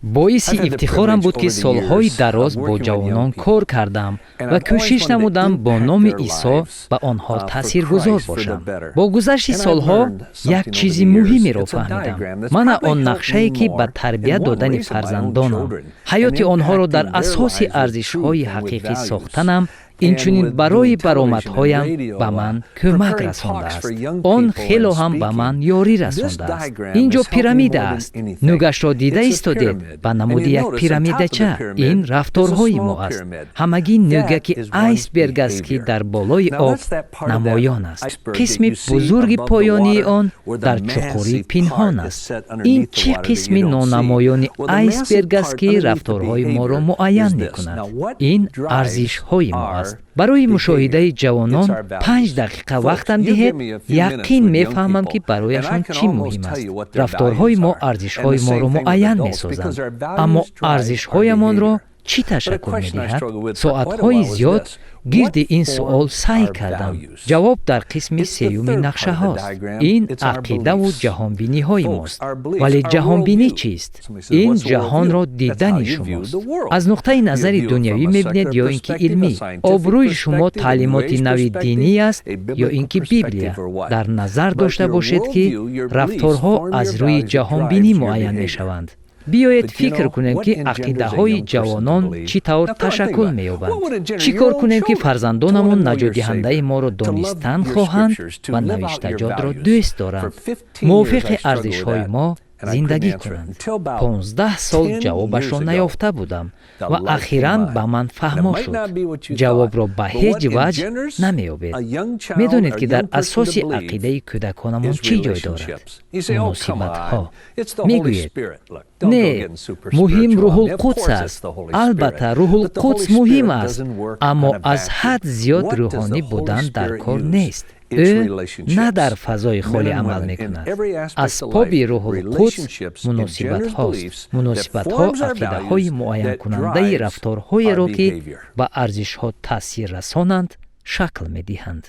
Боиси ифтихорам буд, ки солҳои дароз бо ҷавонон кор кардам ва кӯшиш намудам бо номи Исо ба онҳо таъсиргузор бошам. Бо гузашти солҳо як чизи муҳимеро фаҳмидам. Мана он нақшае, ки ба тарбият додани фарзандонам, ҳаёти онҳоро дар асоси арзишҳои ҳақиқӣ сохтанам, инчунин барои баромадҳоям ба ман кӯмак расондааст. Он хело ҳам ба ман ёрӣ расондааст. Ин ҷо пирамида аст. Нӯгашро дида истодед, ба намуди як пирамидача. Ин рафторҳои мо аст. Ҳамагӣ нӯгаки айсберг аст, ки дар болои об намоён аст. Қисми бузурги поёнии он дар чуқурӣ пинҳон аст. Ин чӣ қисми нонамоёни айсберг аст, ки рафторҳои моро муайян мекунад? Ин арзишҳои мо аст. Барои мушоҳидаи ҷавонон 5 дақиқа вақтам диҳед, яқин мефаҳмам, ки барояшон чӣ муҳим аст. Рафторҳои мо арзишҳои моро муайян месозанд. Аммо арзишҳоямонро чӣ ташаккул медиҳад? Соатҳои зиёд гирди ин суол саъй кардам. Ҷавоб дар қисми сеюми нақшаҳост. Ин ақидаву ҷаҳонбиниҳои мост. Вале ҷаҳонбинӣ чист? Ин ҷаҳонро дидани шумост. Аз нуқтаи назари дунявӣ мебинед ё ин ки илмӣ? Обрӯи шумо таълимоти нави динӣ аст ё ин ки Библия? Дар назар дошта бошед, ки рафторҳо аз рӯи ҷаҳонбинӣ муайян мешаванд. Биёед фикр кунем, ки ақидаҳои ҷавонон чӣ тавр ташаккул меёбанд. Чӣ кор кунем, ки фарзандонамон наҷотдиҳандаи моро донистан хоҳанд ва навиштаҷотро дӯст доранд, мувофиқи арзишҳои мо зиндагӣ кунанд? 15 сол ҷавобашро наёфта будам ва ахиран ба ман фаҳмо шуд. Ҷавобро ба ҳеҷ ваҷҳ намеёбед. Медонед, ки дар асоси ақидаи кӯдаконамон чӣ ҷой дорад? Муносибатҳо. Мегӯед: «Не, муҳим Рӯҳулқудс аст». Албатта, Рӯҳулқудс муҳим аст, аммо аз ҳад зиёд рӯҳонӣ будан дар кор нест. Ӯ на дар фазои холӣ амал мекунад. Асбоби Рӯҳулқудс муносибатҳост. Муносибатҳо ақидаҳои муайянкунандаи рафторҳоеро, ки ба арзишҳо таъсир расонанд, шакл медиҳанд.